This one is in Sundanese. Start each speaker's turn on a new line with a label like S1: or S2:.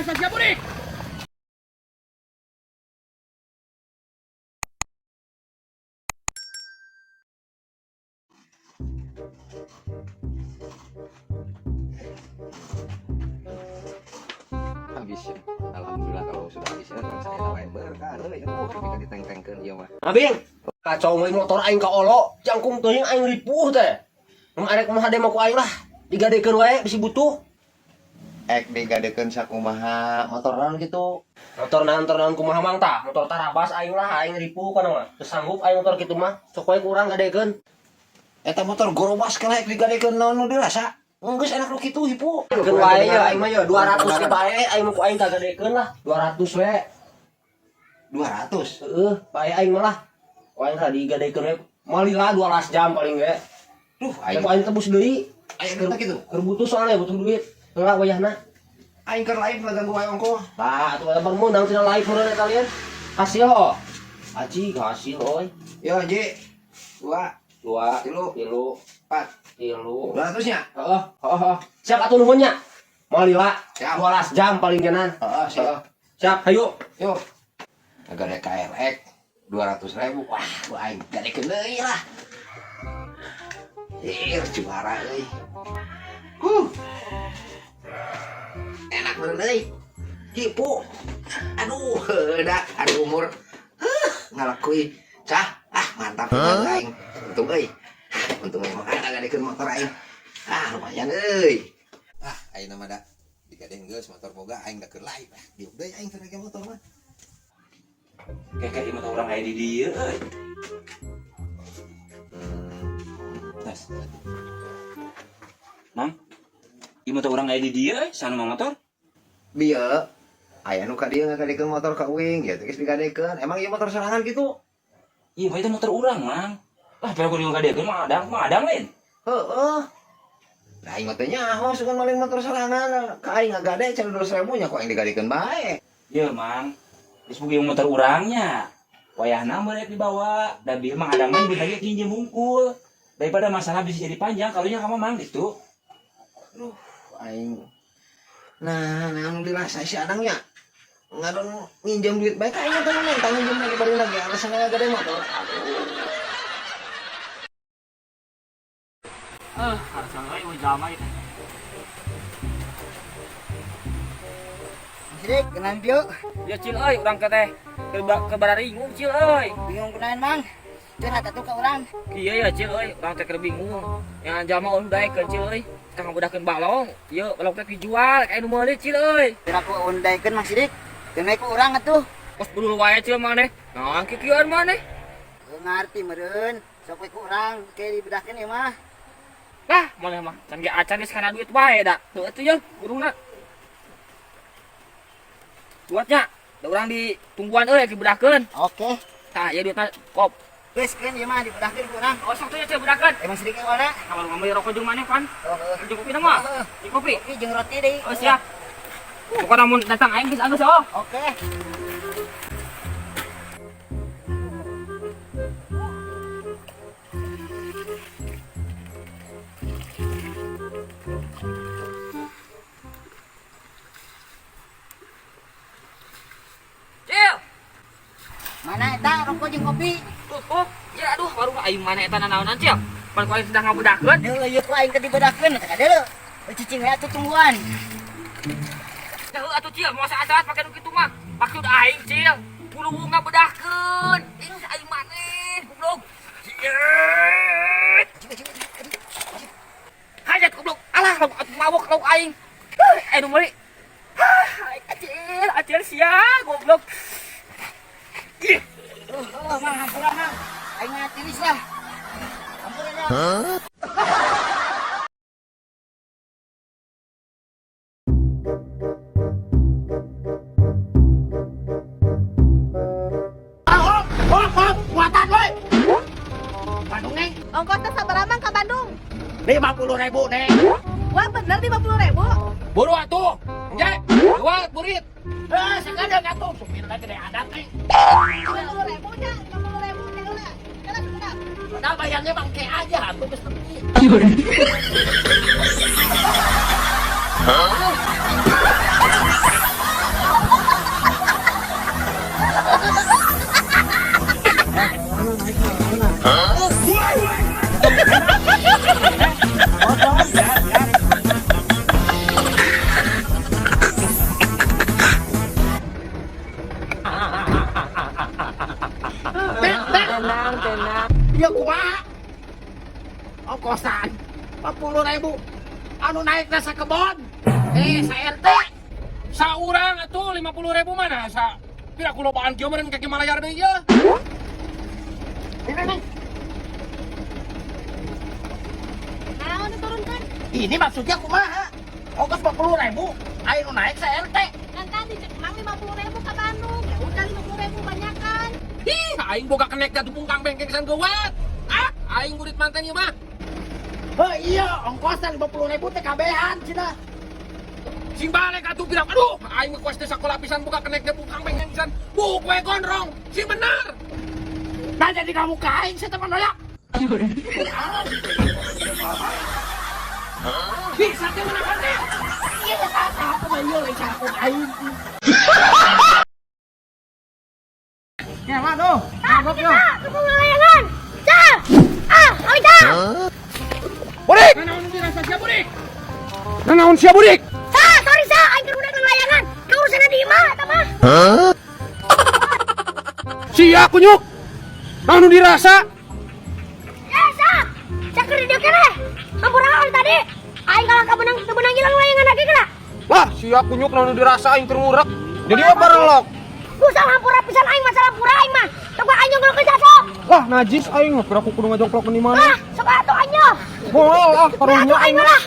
S1: Dirasa sia burik.
S2: Habis ya. Alhamdulillah kalau sudah habis ya, kalau saya wae berkah euy. Ketika diteng-tengkeun ieu mah.
S3: Abing, kacau we motor aing ka olo, jangkung teuing aing ripuh teh. Mun arek kumaha demo ku aing lah, digadekeun wae bisi butuh.
S2: Ek digadekeun sakumaha motor naon gitu.
S3: Motor naon kumaha mang tah, motor tarabas aing lah, aing ripuh kana mah. Teu sanggup aing motor kitu mah, sok wae ku urang gadekeun.
S2: Eta motor gorobas kelek digadekeun naon nu dirasa. Geus enak nu kitu hipu.
S3: Keun wae ya aing mah ya 200 ke bae aing mah ku aing kagadekeun lah, 200 we.
S2: 200.
S3: Heeh, bae aing mah lah. Ku aing lah digadekeun we. Malila 12 jam paling we.
S2: Duh,
S3: Aing
S2: aing
S3: ku aing tebus deui.
S2: aing keur kitu.
S3: Keur butuh soalnya butuh duit. Heula wayahna.
S2: Aing keur live ngaganggu wae ongkoh.
S3: Lah, atuh ada bermundang tina live meureun kalian. Hasil ho. Aji hasil oi.
S2: Yo, Ji. Dua,
S3: Dua,
S2: Tilu.
S3: tilu,
S2: empat.
S3: tilu.
S2: 200 nya?
S3: Heeh, heeh, heeh. Siap atuh nuhun nya. Malila
S2: Siap.
S3: 12 jam paling genan.
S2: Heeh, siap.
S3: Siap, hayu.
S2: Yo. Gade KLX 200 ribu. Wah, gua aing gadekeun deui lah. Ih, juara euy. Huh. Enak bener euy. Jipu. Aduh, dah aduh umur. Huh, ngalakui. Cah, ah mantap huh? Aing. Untung euy. Untung emang ada gadekeun motor aing. Ah, lumayan euy. Ah, aing mah da digadeun geus motor boga aing da keur live. Ah, diuk deui aing teh motor mah.
S4: Kayak ieu mah urang aya di dieu euy. Tas. Mang, ieu mah urang aya di dieu euy, sana mah motor.
S2: Bieu aya nu ka dieu ngagadekeun motor ka uing, ya geus digadekeun. Emang ieu motor sorangan gitu?
S4: Ieu mah itu motor urang, Mang. Lah, pero kudu ngadekeun mah adang lain.
S2: Heeh. Nah, aing mah teh nyaho sugan maling motor sorangan. Ka aing ngagade can 200 ribu nya ku aing digadekeun bae.
S4: Ieu, Mang. Geus bugi motor urangnya. Wayahna mah rek dibawa, da bieu Mang Adang mah nyebut lagi pinjem hungkul. Daripada masalah bisa jadi panjang kalunya kamu Mang gitu.
S2: Aduh, aing. Nah, nah nu dirasa si Adang nya. Ngadon nginjem duit bae ka aing teh minta nginjem lagi bari lagi alasan ngagade motor. Aduh.
S1: Eh, harus euy euy jalma ieu.
S5: Sidik, kenan bieu.
S1: Ya cil euy urang ke teh keur bararingung cil euy.
S5: Bingung kunaon mang. Curhat atuh ka urang.
S1: Iya ya cil euy, urang teh keur bingung. Yang jalma ulun daekeun cil euy. Tah ngabudahkeun balong. Ieu balong teh dijual ka anu meuli cil euy.
S5: Kira ku undaikeun Mang Sidik. Keun ku urang atuh.
S1: Kos budul wae cil maneh. Naon kikieuan maneh?
S5: Teu ngarti meureun. Sok we ku urang ke dibedahkeun ieu mah.
S1: Lah, maneh mah can ge acan geus kana duit wae da. Heuh atuh ye, guruna. Buatnya, da urang ditungguan euy dibedahkeun.
S5: Oke.
S1: Tah, ieu duitna kop.
S5: Geus keun ieu mah dibedahkeun ku urang.
S1: Oh, sok tuh ya cil bedahkeun.
S5: Emang Sidik mana?
S1: Kalau ngomong rokok jeung maneh pan.
S5: Oh, heuh.
S1: Jeung kopi na mah.
S5: Heeh.
S1: Jeung kopi.
S5: Kopi jeung roti deui.
S1: Oh, siap. Pokoknya mun datang aing geus anggeus oh.
S5: Oke.
S1: Cil.
S5: Mana eta rokok jeung kopi?
S1: Tutup. Ya aduh, baru aing mana eta nanaonan cil. Pan ku aing sedang ngabedahkeun.
S5: Deuleu ieu ku aing teh dibedahkeun teh deuleu. Cicing we atuh tungguan.
S1: Ya heuh atuh cil, moal saat-saat pake nu kitu mah. Maksud aing cil, kudu ngabedahkeun. Ih, aing maneh, goblok. Cil. Hayat goblok. Alah, lauk atuh mabok lauk aing. Heuh, aing nu meuli. Hah, acil, acil sia goblok. Ih,
S5: Oh, mang hampura mang. Aing mah tiris lah. Hampura nya.
S6: Ongkos teh sabaraha mang ka Bandung?
S1: 50.000 neng.
S6: Wah bener 50.000.
S1: Buru atuh. Engge, dua burit. Eh, sekadang atuh supir teh gede adat neng.
S6: 50.000 nya, 50.000 nya heula. Kala sekedap.
S1: Nah, bayangnya bangke aja atuh geus tepi.
S5: 50 ribu. Anu naik rasa kebon. Eh, sa RT.
S1: Saurang atuh 50 ribu mana sa tidak kulobaan kieu meureun kaki malayar deui ye.
S5: Ini nih.
S6: Naon diturunkan?
S5: Ini maksudnya kumaha? Ongkos 50 ribu. Ayo nu naik sa RT.
S6: Kan tadi cek Mang 50 ribu ke Bandung. Ya udah 50 ribu banyakan.
S1: Ih, aing boga kenek jatuh bungkang bengkeng pisan geuwat. Ah, aing murid manten ieu mah.
S5: Heh, iya, ongkosnya 50 ribu teh kabehan cenah.
S1: Sing balik atuh bilang, aduh, aing mah kuas teh sakola pisan boga kenek teh bungkang bengkeng pisan. Buk we gondrong, sing bener.
S5: Nah, jadi kamu kain saya teman noyak.
S1: Bisa teh mana teh?
S5: Iya, tak apa iya lain aku aing. Ya, waduh. Mabok yo.
S6: Tepung layangan. Cah. Ah, kali cah.
S1: Burik. Nanaon dirasa sia burik? Nanaon sia burik?
S6: Sa, sorry sa, aing keur budak layangan. Kaurusan di imah eta mah.
S1: Sia kunyuk. Naon nu dirasa?
S6: Eh, sa. Cak keur di dieu keneh. Hampura kali tadi. Aing kalah ka beunang teu beunang ngilang layangan lagi kena.
S1: Lah, sia kunyuk naon nu dirasa aing keur ngurek. Jadi apa barelok?
S6: Kusal hampura pisan aing masalah pura aing mah. Coba aing nyongkrok sok.
S1: Wah, najis aing mah pira kudu ngajongklok di mana.
S6: Ah, sok atuh aing yo.
S1: Moal ah, karunya
S6: Atuh aing
S1: aing.
S6: mah lah.